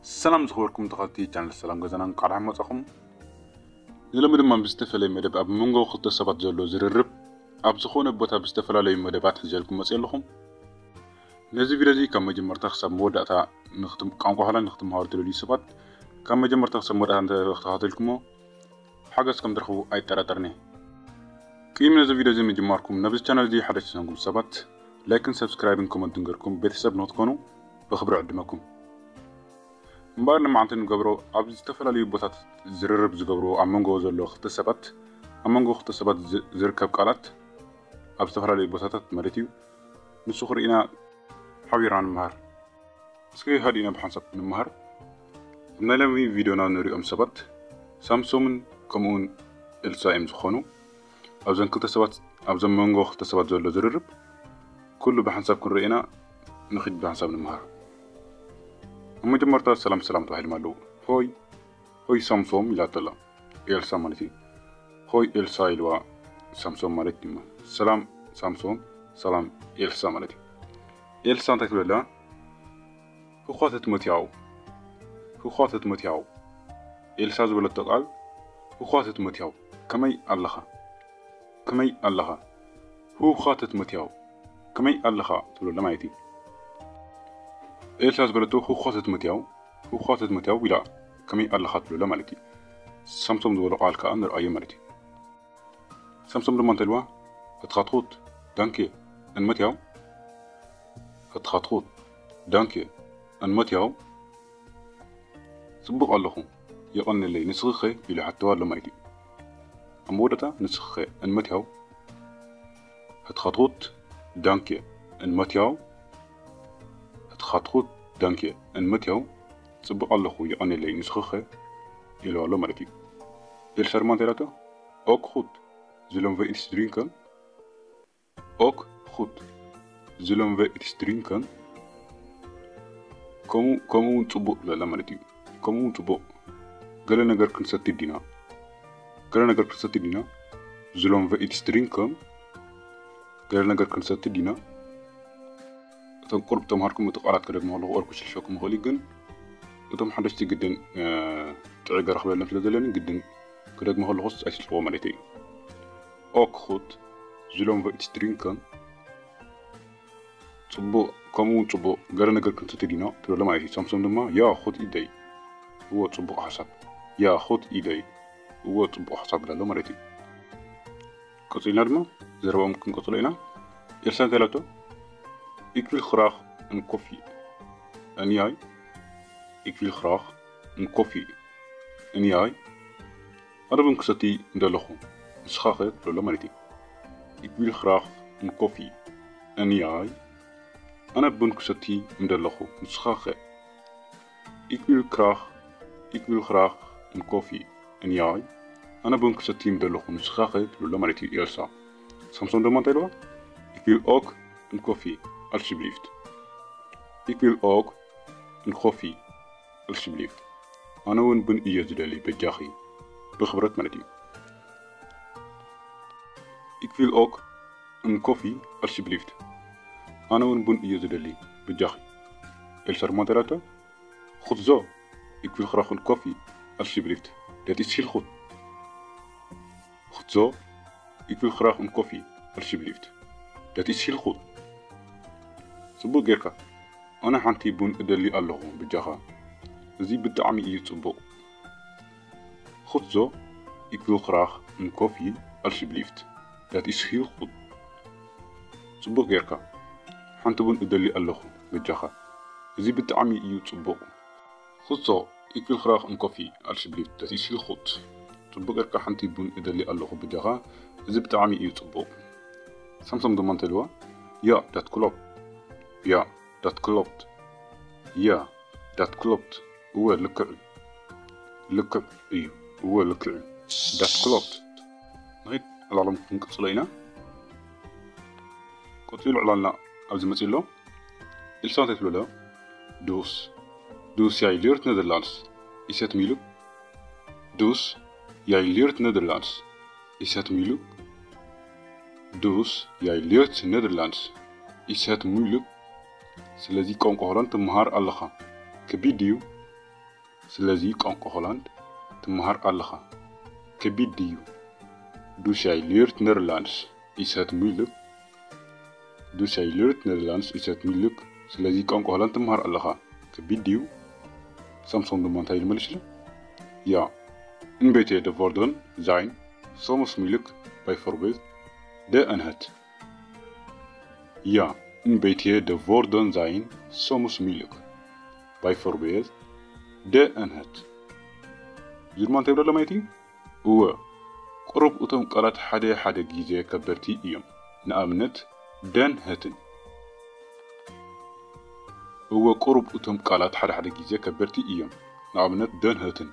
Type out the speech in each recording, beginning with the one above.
ሰላም ዝኸበርኩም ተኸታተልቲ ቻነል ሰላም ገዛና፣ እንኳዕ ደሓን መጻኹም። ንሎሚ ድማ ብዝተፈለየ መደብ ኣብ መንጎ ክልተ ሰባት ዘሎ ዝርርብ ኣብ ዝኾነ ቦታ ብዝተፈላለዩ መደባት ሒዘልኩም መጽእ ኣለኹም። ነዚ ቪድዮ እዚ ካብ መጀመርታ ክሳብ መወዳእታ ንክትም-፣ ቋንቋ ሆላንድ ንክትመሃሩ ትደልዩ ሰባት ካብ መጀመርታ ክሳብ መወዳእታ እንተተኸታተልኩሞ ሓገዝ ከም ትረኽቡ ኣይጠራጠርን እየ። ቅድሚ ነዚ ቪድዮ እዚ ምጅማርኩም ነብዚ ቻነል እዚ ሓደሽቲ ዝኾንኩም ሰባት ላይክን ሰብስክራይብን ኮመንትን ገርኩም ቤተሰብ ንክትኮኑ ብኽብሪ ዕድመኩም። እምበኣር ንመዓልቲ ንገብሮ ኣብ ዝተፈላለዩ ቦታት ዝርርብ ዝገብርዎ ኣብ መንጎ ዘሎ ክልተ ሰባት ኣብ መንጎ ክልተ ሰባት ዝ-፣ ዝርከብ ቃላት ኣብ ዝተፈላለዩ ቦታታት ማለት እዩ። ንሱ ክርኢና ሓቢርና ንምሃር። እስኪ ሃዲእና ብሓንሳብ ንምሃር። ኣብ ናይ ሎሚ ቪድዮና ንሪኦም ሰባት ሳምሶምን ከምኡውን ኤልሳ እዮም ዝኾኑ። ኣብዘን ክልተ ሰባት ኣብዘን መንጎ ክልተ ሰባት ዘሎ ዝርርብ ኩሉ ብሓንሳብ ክንርኢና ንኺድ ብሓንሳብ ንምሃር። ኣብ መጀመርታ ሰላም ሰላም ተባሂሎም ኣለዉ። ሆይ ሆይ ሳምሶም ኢላቶ ኣላ ኤልሳ ማለት እዩ። ሆይ ኤልሳ ኢልዋ ሳምሶም ማለት ድማ ሰላም ሳምሶም ሰላም ኤልሳ ማለት እዩ። ኤልሳ እንታይ ትብል ኣላ? ህኳተት መትያው ህኳተት መትያው ኤልሳ ዝበለቶ ቃል ህኳተት መትያው ከመይ ኣለኻ? ከመይ ኣለኻ? ህኳተት መትያው ከመይ ኣለኻ ትብሎ ማለት እዩ። ኤልሳ ዝበለቶ ህኳተት መትያው ህኳተት መትያው ኢላ ከመይ ኣለኻ ትብሎ ማለት እዩ። ሳምሶም ዝበሎ ቃል ከዓ ንርኣዮ ማለት እዩ። ሳምሶም ድማ እንተልዋ ህትኻትኹት ዳንኬ እንመትያው ህትኻትኹት ዳንኬ እንመትያው ጽቡቕ ኣለኹ የቐንለይ ንስኽኸ ኢሉ ሓተዋ ኣሎ ማለት እዩ። ኣብ መወዳእታ ንስኽኸ እንመትያው ህትኻትኹት ዳንኬ እንመትያው ህትኻትኹት ዳንኬ እንመትያው ጽቡቕ ኣለኹ የቐንለይ ንስኽኸ ኢሉ ኣሎ ማለት እዩ። ኤልሳ ድማ እንታይ ኢላቶ? ኦክ ኹት ዝሎም ቨኢትስ ድሪንከን ኦክ ኹት ዝሎም ቨኢትስ ድሪንከን ከምኡ ከምኡ እውን ጽቡቕ ትብለላ ማለት እዩ። ከምኡ እውን ጽቡቕ ገለ ነገር ክንሰቲ ዲና ገለ ነገር ክንሰቲ ዲና ዝሎም ቨኢትስ ድሪንከን ገለ ነገር ክንሰቲ ዲና። እቶም ቁሩብ ተምሃርኩም እቲ ቃላት ክደግሞ ከለኹ ኦር ክሽልሸኩም ይኽእል እዩ፣ ግን እቶም ሓደሽቲ ግድን ጥዒ ገረኽበሎም ስለ ዘለኒ ግድን ክደግሞ ከለኹስ ኣይስልችዎ ማለት እዩ። ኦክ ኹት ዝሎም ቨኢትስ ድሪንከን ጽቡቕ ከምኡ እውን ጽቡቕ ገለ ነገር ክንሰቲ ዲና ትብሎ ማለት እዩ። ሳምሶም ድማ ያ ኹት ኢደይ እዎ ጽቡቕ ሓሳብ ያ ኹት ኢደይ እዎ ጽቡቕ ሓሳብ ብላሎ ማለት እዩ። ቀጺልና ድማ ዘረባኦም ክንቀጽሎ ኢና። ኤልሳ እንታይ ኢላቶ? ኢክቪል ክራኽ እንኮፊ እንያይ ኢክቪል ክራኽ እንኮፊ እንያይ ኣነ ቡን ክሰቲ እንደለኹ ንስኻኸ ትብሎ ማለት እዩ። ኢክቪል ክራኽ እንኮፊ እንያይ ኣነ ቡን ክሰቲ እንደለኹ ንስኻኸ ኢክቪል ክራኽ ኢክቪል ክራኽ እንኮፊ እንያይ ኣነ ቡን ክሰቲ እንደለኹ ንስኻኸ ትብሎ ማለት እዩ ኤልሳ። ሳምሶም ድማ እንታይ ኢልዋ? ኢክቪል ኦክ እንኮፊ ኣልሽብሊፍት ኢክቪል ኦክ እንኮፊ ኣልሽብሊፍት ኣነ እውን ቡን እየ ዝደሊ በጃኺ ብኽብረት ማለት እዩ። ኢክቪል ኦክ እንኮፊ ኣልሽብሊፍት ኣነ እውን ቡን እየ ዝደሊ በጃኺ። ኤልሳ ድማ እንታይ ኢላቶ? ኹትዞ ኢክቪል ክራኽ እንኮፊ ኣልሽብሊፍት ደት ኢስ ሂል ኹት ኹትዞ ኢክቪል ክራኽ እንኮፊ ኣልሽብሊፍት ደት ኢስ ሂል ኹት ጽቡቕ ጌርካ ኣነ ሓንቲ ቡን እደሊ ኣለኹ ብጃኻ እዚ ብጣዕሚ እዩ ጽቡቕ። ኹትዞ ኢክቪል ክራኽ እንኮፊ ኣልሽብሊፍት ደት ኢስ ሂል ኹት ጽቡቕ ጌርካ ሓንቲ ቡን እደሊ ኣለኹ በጃኻ እዚ ብጣዕሚ እዩ ጽቡቕ። ኹትዞ ኢክቪል ክራኽ እንኮፊ ኣልሽብሊፍት ደት ኢስ ሂል ኹት ጽቡቕ ጌርካ ሓንቲ ቡን እደሊ ኣለኹ በጃኻ እዚ ብጣዕሚ እዩ ጽቡቕ። ሳምሶም ድማ እንተልዋ ያ ዳት ክሎፕ ያ ዳት ክሎፕት ያ ዳት ክሎፕት እወ ልክዕ እዩ። ልክዕ እዩ እወ ልክዕ እዩ። ዳት ክሎፕት ንኸይድ ዕላሎም ክንቅጽሎ ኢና። ቀጺሉ ዕላልና ኣብዚ መጺእ ኣሎ። ኢልሳ እንታይ ትብሎ? ዱስ ዱስ ያይ ሊርት ነደርላንድስ ኢሰት ሚሉክ ዱስ ያይ ሊርት ነደርላንድስ ኢሰት ሚሉክ ዱስ ያይ ሊርት ነደርላንድስ ኢሰት ሚሉክ ስለዚ ቋንቋ ሆላንድ ትመሃር ኣለኻ። ከቢድ ድዩ? ስለዚ ቋንቋ ሆላንድ ትመሃር ኣለኻ። ከቢድ ድዩ? Dus jij leert Nederlands, is het moeilijk? Dus jij leert Nederlands, is het moeilijk? ስለዚ ቋንቋ ሆላንድ ትመሃር ኣለኻ። ከቢድ ድዩ? ሳምሶም ድማ እንታይ ኢሉ መሊስሉ? Ja, een beetje de woorden zijn soms moeilijk, bijvoorbeeld de en het. Ja, een beetje de woorden zijn soms moeilijk. Bijvoorbeeld de en het. ዝርማ እንታይ ይብሎ ኣሎ ማለት እዩ? እወ፣ ቁሩብ እቶም ቃላት ሓደ ሓደ ግዜ ከበድቲ እዮም። ንኣብነት፣ ደን ህትን። እወ፣ ቁሩብ እቶም ቃላት ሓደ ሓደ ግዜ ከበድቲ እዮም። ንኣብነት፣ ደን ህትን።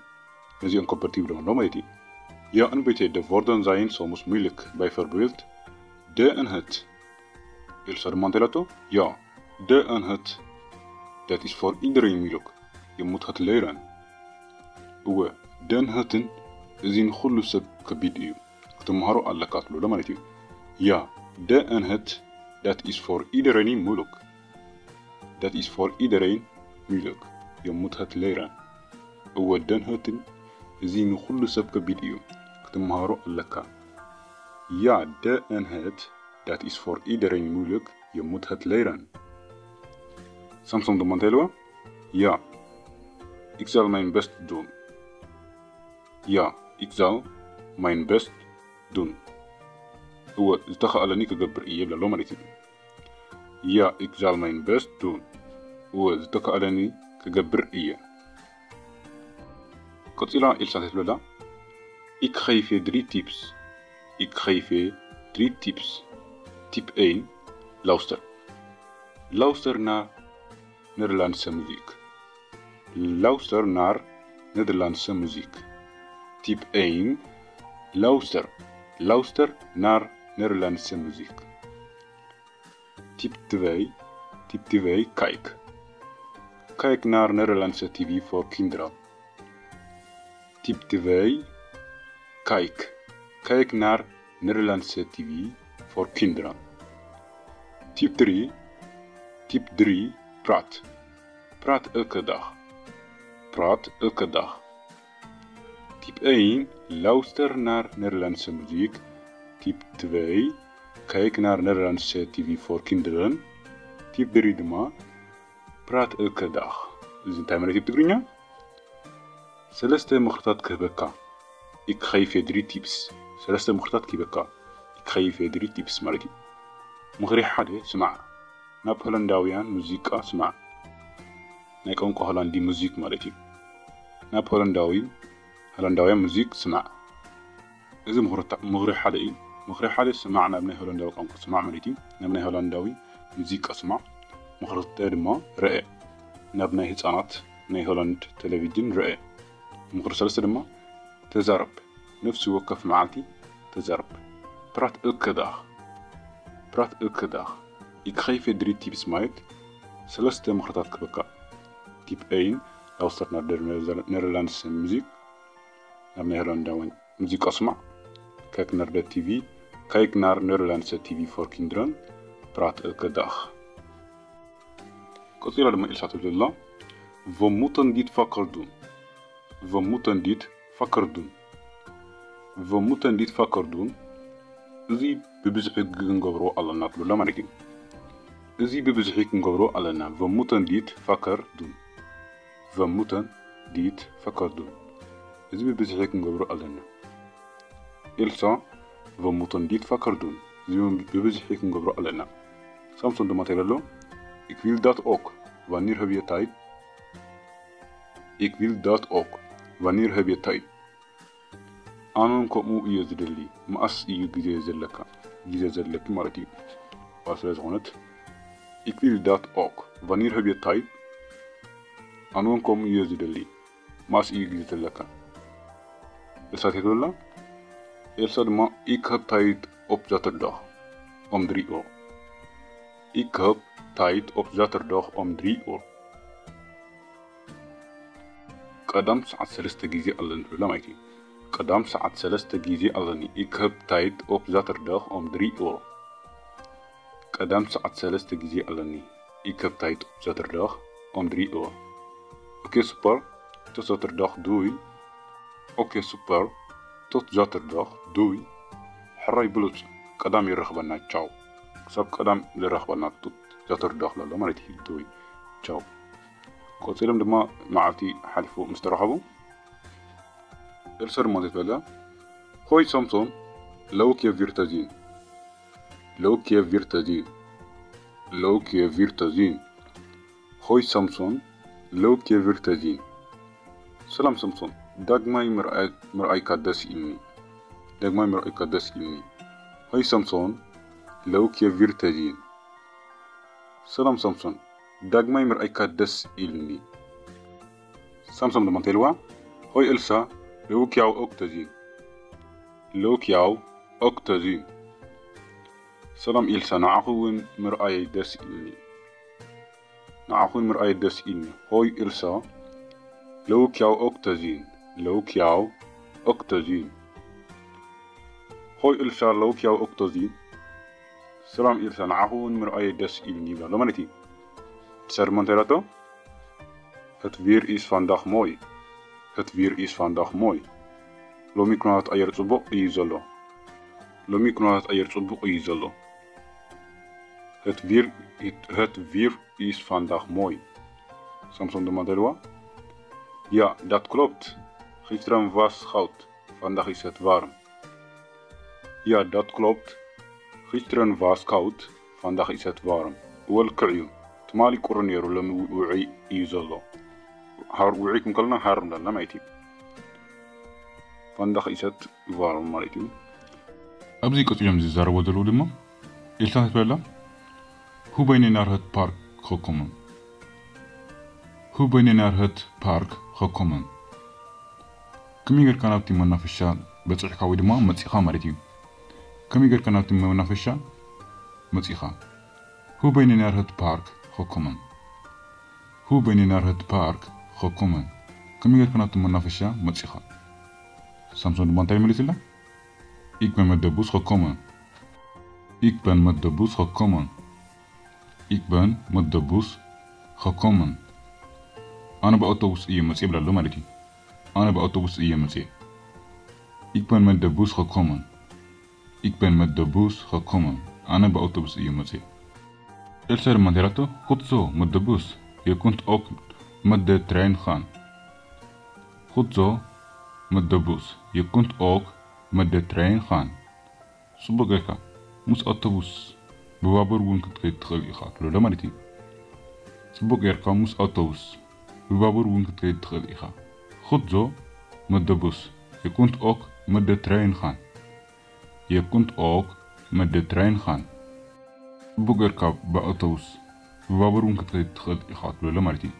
ነዚኦም ከበድቲ ይብሎም ኣሎ ማለት እዩ። Ja, een beetje de woorden zijn soms moeilijk. Bijvoorbeeld, de en het. ኤልሳ ድማ እንታይ ኢላቶ? Ja, de en het. Dat is voor iedereen moeilijk. Je moet het leren. እወ፣ ደን ህትን፣ እዚ ንኹሉ ሰብ ከቢድ እዩ። ክትመሃሮ ኣለካ ትብሎ ማለት እዩ። Ja, de en het. Dat is voor iedereen moeilijk. Dat is voor iedereen moeilijk. Je moet het leren. እወ፣ ደን ህትን፣ እዚ ንኹሉ ሰብ ከቢድ እዩ። ክትመሃሮ ኣለካ። Ja, de en het. Dat is voor iedereen moeilijk. Je moet het leren. ሳምሶም ድማ እንታይ ኢልዋ? Ja, ik zal mijn best doen. Ja, ik zal mijn best doen. እወ፣ ዝተኻእለኒ ክገብር እየ ይብላ ኣሎ ማለት እዩ። Ja, ik zal mijn best doen. እወ፣ ዝተኻእለኒ ክገብር እየ። ቀጺላ ኤልሳ እንታይ ትብለላ? Ik geef je drie tips. Ik geef je drie tips. Tip een, luister. Luister naar Nederlandse muziek. Luister naar Nederlandse muziek. Tip een, luister. Luister naar Nederlandse muziek. Tip twee, tip twee, kijk. Kijk naar Nederlandse tv voor kinderen. Tip twee, kijk. Kijk naar Nederlandse tv voor kinderen. Tip drie, tip drie, praat. Praat elke dag. Praat elke dag. Tip een, luister naar Nederlandse muziek. Tip twee, kijk naar Nederlandse tv voor kinderen. Tip drie ድማ, praat elke dag. እዚ እንታይ ማለት እዩ ብትግርኛ? ሰለስተ ምኽርታት ክህበካ። Ik geef je drie tips. ሰለስተ ምኽርታት ክህበካ። Ik geef je drie tips ማለት እዩ። ምኽሪ ሓደ፣ ስማዕ። ናብ ሆላንዳውያን ሙዚቃ ስማዕ። ናይ ቋንቋ ሆላንዲ ሙዚክ ማለት እዩ። ናብ ሆላንዳዊ፣ ሆላንዳውያን ሙዚክ ስማዕ። እዚ ምኽሪ ሓደ እዩ። ምኽሪ ሓደ፣ ስማዕ፣ ናብ ናይ ሆላንዳዊ ቋንቋ ስማዕ ማለት እዩ። ናብ ናይ ሆላንዳዊ ሙዚቃ ስማዕ። ምኽሪ ክልተ ድማ፣ ርአ፣ ናብ ናይ ህጻናት ናይ ሆላንድ ቴሌቪዥን ርአ። ምኽሪ ሰለስተ ድማ፣ ተዛረብ፣ ነፍሲ ወከፍ መዓልቲ ተዛረብ። Praat elke dag. Praat elke dag. Ik geef je drie tips ማለት ሰለስተ ምኽርታት ክህበካ። Tip een, luister naar Nederlandse muziek. Naar Nederlandse muziek, اسمع. Kijk naar de tv. Kijk naar Nederlandse tv voor kinderen. Praat elke dag. ቀጺላ ድማ ኤልሳ ትብል ኣላ። We moeten dit vaker doen. We moeten dit vaker doen. We moeten dit vaker doen. እዚ ብብዝሒ ክንገብሮ ኣለና ትብሎ ማለት እዩ። እዚ ብብዝሒ ክንገብሮ ኣለና። We moeten dit vaker doen. We moeten dit vaker doen. እዚ ብብዝሒ ክንገብሮ ኣለና። ኤልሳ፣ we moeten dit vaker doen. እዚ ብብዝሒ ክንገብሮ ኣለና። ሳምሶን ድማ እንታይ ኣሎ? Ik wil dat ook. Wanneer heb je tijd? Ik wil dat ook. Wanneer heb je tijd? ኣነን ከምኡ እየ ዝደሊ። መኣስ እዩ ግዜ ዘለካ? ግዜ ዘለኪ ማለት እዩ። ዋ ስለ ዝኾነት፣ ik wil dat ook. Wanneer heb je tijd? ኣነን ከምኡ እየ ዝደሊ። መኣስ እዩ ግዜ ዘለካ? ኤልሳ እንታይ ትብለላ? ኤልሳ ድማ፣ ik heb tijd op zaterdag om drie uur. Ik heb tijd op zaterdag om drie uur. ቀዳም ሰዓት ሰለስተ ግዜ ኣለኒ ትብላ ማለት እዩ። ቀዳም ሰዓት ሰለስተ ግዜ ኣለኒ። Ik heb tijd op zaterdag om drie uur. ቀዳም ሰዓት ሰለስተ ግዜ ኣለኒ። Ik heb tijd op zaterdag om drie uur. ኦኬ፣ ሱፐር። Tot zaterdag, doei. Oké, super. Tot zaterdag, doei. ሕራይ ብሉጽ፣ ቀዳም ይረኽበና፣ ቻው። ክሳብ ቀዳም ዝረኽበና፣ tot zaterdag ኣሎ ማለት እዩ፣ ዶይ፣ ቻው። ቀጺሎም ድማ መዓልቲ ሓሊፉ ምስ ተራኸቡ፣ ኤልሳ ድማ እንታይ ትበላ? Hoi Samson, leuk je weer te zien. Leuk je weer te zien. Leuk je weer te zien. Hoi Samson, leuk je weer te zien. ሰላም ሳምሶን፣ ዳግማይ ምርኣይ-፣ ምርኣይካ ደስ ኢልኒ። ዳግማይ ምርኣይካ ደስ ኢልኒ። Hoi Samson, leuk je weer te zien. ሰላም ሳምሶን፣ ዳግማይ ምርኣይካ ደስ ኢልኒ። ሳምሶን ድማ እንታይ ኢልዋ? Hoi Elsa, leuk jou ook te zien. Leuk jou ook te zien. ሰላም ኤልሳ፣ ንዓኺ እውን ምርኣየይ ደስ ኢልኒ። ንዓኺ እውን ምርኣየይ ደስ ኢልኒ። Hoi Elsa, leuk jou ook te zien. Leuk jou ook te zien. Hoi Elsa, leuk jou ook te zien. ሰላም ኤልሳ፣ ንዓኺ እውን ምርኣየይ ደስ ኢልኒ ይብላ ኣሎ ማለት እዩ። ኤልሳ ድማ እንታይ ኢላቶ? Het weer is vandaag mooi. Het weer is vandaag mooi. ሎሚ ኩነታት ኣየር ጽቡቕ እዩ ዘሎ። ሎሚ ኩነታት ኣየር ጽቡቕ እዩ ዘሎ። Het weer, het, het weer is vandaag mooi. ሳምሶን ድማ እንታይ ኢልዋ? Ja, dat klopt. Gisteren was koud. Vandaag is het warm. Ja, dat klopt. Gisteren was koud. Vandaag is het warm. እወ፣ ልክዕ እዩ። ትማሊ ቁሪ ነይሩ፣ ሎሚ ውዑይ እዩ ዘሎ። ሃር-፣ ውዑይ ክንከልና ሃር እንዳልና ማለት እዩ። Vandaag is het warm ማለት እዩ። ኣብዚ ቀጺሎም ዝዛረቡ ዘለዉ ድማ፣ ኤልሳ እንታይ ትበላ? Hoe ben je naar het park gekomen? Hoe ben je naar het park gekomen? ከመይ ጌርካ ናብቲ መናፈሻ በጺሕካ ወይ ድማ መጺኻ ማለት እዩ። ከመይ ጌርካ ናብቲ መናፈሻ መጺኻ? Hoe ben je naar het park gekomen? Hoe ben je naar het park gekomen? ከመይ ጌርካ ናብቲ መናፈሻ መጺኻ? ሳምሶን ድማ እንታይ መሊስላ? Ik ben met de bus gekomen. Ik ben met de bus gekomen. Ik ben met de bus gekomen. ኣነ ብኣውቶቡስ እየ መጽየ ይብላ ኣሎ ማለት እዩ። ኣነ ብኣውቶቡስ እየ መጽየ። Ik ben met de bus gekomen. Ik ben met de bus gekomen. ኣነ ብኣውቶቡስ እየ መጽየ። ኤልሳ ድማ እንታይ ኢላቶ? Goed zo, met de bus. Je kunt ook met de trein gaan. Goed zo, met de bus. Je kunt ook met de trein gaan. ጽቡቕ ጌርካ፣ ምስ ኣውቶቡስ ብባቡር እውን ክትከይድ ትኽእል ኢኻ ትብሎ ማለት እዩ። ጽቡቕ ጌርካ፣ ምስ ኣውቶቡስ ብባቡር እውን ክትከይድ ትኽእል ኢኻ። Goed zo, met de bus. Je kunt ook met de trein gaan. Je kunt ook met de trein gaan. ጽቡቕ ጌርካ ብኣውቶቡስ ብባቡር እውን ክትከይድ ትኽእል ኢኻ ትብሎ ማለት እዩ።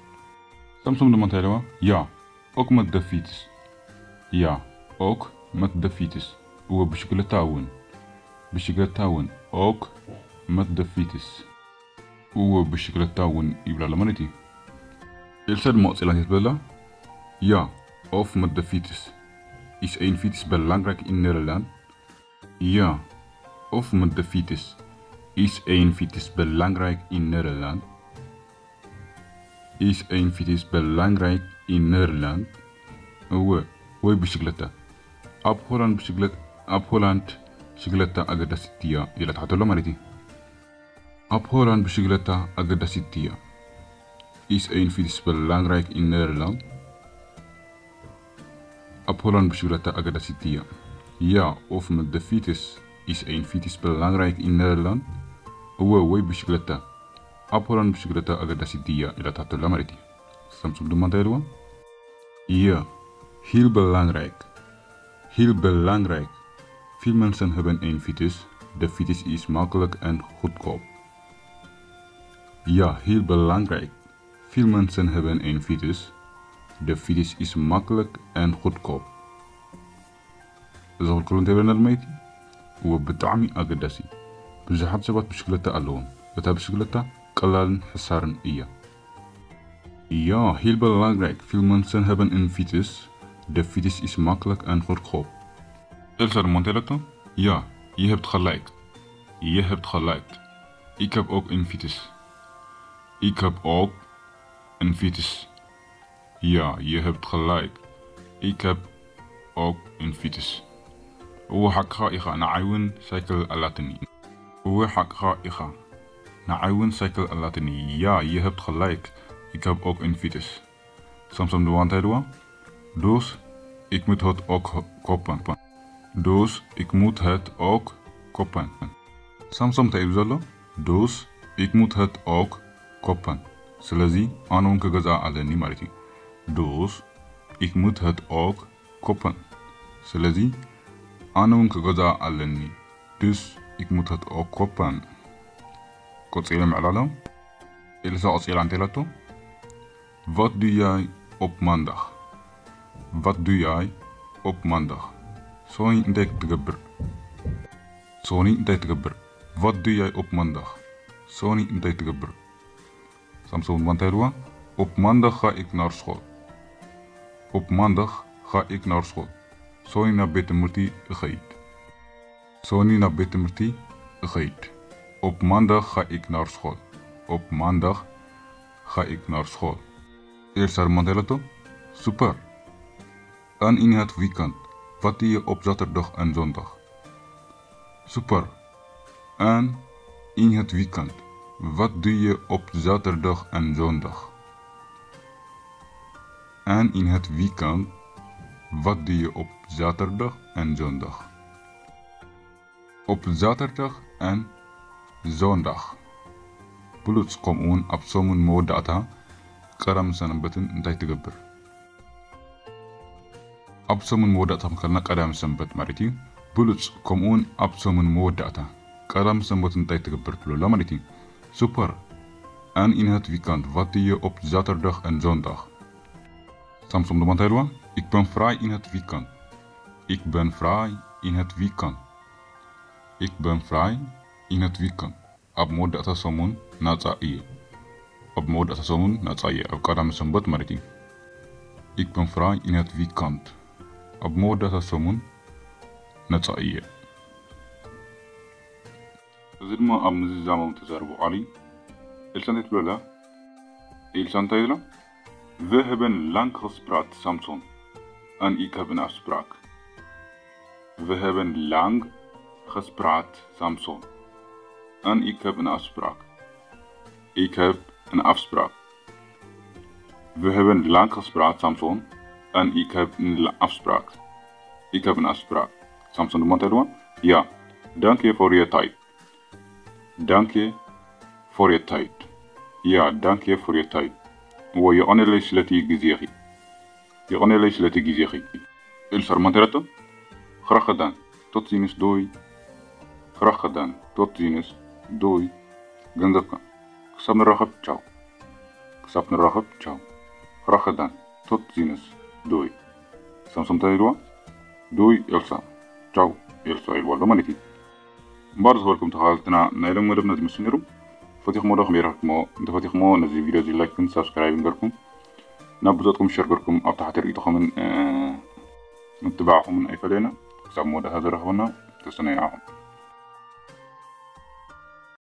ሳምሶም ድማ እንታይ ኢለዋ? Ja, ook met de fiets. Ja, ook met de fiets. እወ፣ ብሽክለታ እውን። ብሽክለታ እውን። Ook met de fiets. እወ፣ ብሽክለታ እውን ይብላ ኣሎ ማለት እዩ። ኤልሳ ድማ ቀጺላ እንታይ ትብለላ? Ja, of met de fiets. Is een fiets belangrijk in Nederland? Ja, of met de fiets. Is een fiets belangrijk in Nederland? Is een fiets belangrijk in Nederland? እወ፣ ወይ ብሽክለታ። ኣብ ሆላንድ ብሽክለታ፣ ኣብ ሆላንድ ብሽክለታ ኣገዳሲት ድያ ኢላ ትሓተሎ ማለት እዩ። ኣብ ሆላንድ ብሽክለታ ኣገዳሲት ድያ? Is een fiets belangrijk in Nederland? ኣብ ሆላንድ ብሽክለታ ኣገዳሲት ድያ? Ja, of met de fiets. Is een fiets belangrijk in Nederland? እወ፣ ወይ ብሽክለታ። ኣብ ሆላንድ ብሽክለታ ኣገዳሲት ድያ ኢላ ትሓተላ ማለት እዩ። ሳምሶም ድማ እንታይ ኢልዋ? Ja, heel belangrijk. Heel belangrijk. Veel mensen hebben een fiets. De fiets is makkelijk en goedkoop. Ja, heel belangrijk. Veel mensen hebben een fiets. De fiets is makkelijk en goedkoop. እዚ ክልክሎ እንታይ ብለና ድማ እቲ? እወ፣ ብጣዕሚ ኣገዳሲ። ብዙሓት ሰባት ብሽክለታ ኣለዎም። እታ ብሽክለታ ቀላልን ሕሳርን እያ። Ja, heel belangrijk. Veel mensen hebben een fiets. De fiets is makkelijk en goedkoop. ኤልሳ ድማ እንታይ ኢላቶ? Ja, je hebt gelijk. Je hebt gelijk. Ik heb ook een fiets. Ik heb ook een fiets. Ja, je hebt gelijk. Ik heb ook een fiets. እወ ሓቅኻ ኢኻ፣ ንዓይ እውን ሳይክል ኣላትኒ። እወ ሓቅኻ ኢኻ፣ ንዓይ እውን ሳይክል ኣላትኒ። Ja, je hebt gelijk. Ik heb ook een fiets. ሳምሶም ድማ እንታይ ኢልዋ? Dus ik moet het ook kopen. Dus ik moet het ook kopen. ሳምሶም እንታይ ኢሉ ዘሎ? Dus ik moet het ook kopen. ስለዚ ኣነ እውን ክገዝኣ ኣለኒ ማለት እዩ። Dus ik moet het ook kopen. ስለዚ ኣነ እውን ክገዝኣ ኣለኒ። Dus ik moet het ook kopen. ቀጺለ ምዕላሎም። ኤልሳ ቀጺላ እንታይ ኢላቶ? Wat doe jij op maandag? Wat doe jij op maandag? ሶኒ እንታይ ትገብር? ሶኒ እንታይ ትገብር? Wat doe jij op maandag? ሶኒ እንታይ ትገብር? ሳምሶም ድማ እንታይ ኢልዋ? Op maandag ga ik naar school. Op maandag ga ik naar school. ሶኒ ናብ ቤት ትምህርቲ እኸይድ። ሶኒ ናብ ቤት ትምህርቲ እኸይድ። Op maandag ga ik naar school. Op maandag ga ik naar school. ኤልሳ ድማ እንታይ ኢላቶ? Super. En in het weekend? Wat doe je op zaterdag en zondag? Super. En in het weekend? Wat doe je op zaterdag en zondag? En in het weekend? Wat doe je op zaterdag en zondag? Op zaterdag en zondag. ብሉጽ። ከምኡውን ኣብ ሰሙን መወዳእታ ቀዳምን ሰንበትን እንታይ ትገብር? ኣብ ሰሙን መወዳእታ ክንከልና ቀዳምን ሰንበት ማለት እዩ። ብሉጽ። ከምኡውን ኣብ ሰሙን መወዳእታ ቀዳምን ሰንበትን እንታይ ትገብር ትብለላ ማለት እዩ። Super. En in het weekend? Wat doe je op zaterdag en zondag? ሳምሶም ድማ እንታይ ኢልዋ? Ik ben vrij in het weekend. Ik ben vrij in het weekend. Ik ben vrij in het weekend. ኣብ መወዳእታ ሰሙን ናጻ እየ። ኣብ መወዳእታ ሰሙን ናጻ እየ። ኣብ ቀዳሚ ሰንበት ማለት እዩ። Ik ben vrij in het weekend. ኣብ መወዳእታ ሰሙን ናጻ እየ። እዚ ድማ ኣብ ምዝዛሞም ተዛረቡ ቃል እዩ። ኤልሳ እንታይ ትብለላ? ኤልሳ እንታይ ኢላ? We hebben lang gespraat, Samson. En ik heb een afspraak. We hebben lang gespraat, Samson. En ik heb een afspraak. Ik heb een afspraak. We hebben lang gespraat, Samson. En ik heb een la- afspraak. Ik heb een afspraak. Samson, de man. Ja, dank je voor je tijd. Dank je voor je tijd. Ja, dank je voor je tijd. ወ የቐነለይ ስለቲ ግዜኺ። የቐነለይ ስለቲ ግዜኺ። ኤልሳ ድማ እንታይ ኢላቶ? Graag gedaan. Tot ziens, doei. Graag gedaan. Tot ziens, doei. ገንዘብካ። ክሳብ ንራኸብ፣ ቻው። ክሳብ ንራኸብ፣ ቻው። Graag gedaan. Tot ziens, doei. ሳምሶም እንታይ ኢልዋ? Doei, ኤልሳ። ቻው፣ ኤልሳ ኢልዋ ኣሎ ማለት እዩ። እምበኣር፣ ዝኸበርኩም ተኸታተልትና፣ ናይ ሎሚ መደብና ዝመስል ነይሩ። ፈቲኹሞ ዶ? ከመይ ረኺብኩሞ? እንተፈቲኹሞ፣ ነዚ ቪድዮ እዚ ላይክን ሳብስክራይብን ገርኩም ናብ ብጾትኩም ሸር ገርኩም ኣብ ታሕቲ ርእይቶኹምን፣ እ፣ ምትባዕኹምን ኣይፈለየና። ክሳብ መወዳእታ ዝረኽበና ተስፋ ናይ ንዓኹም።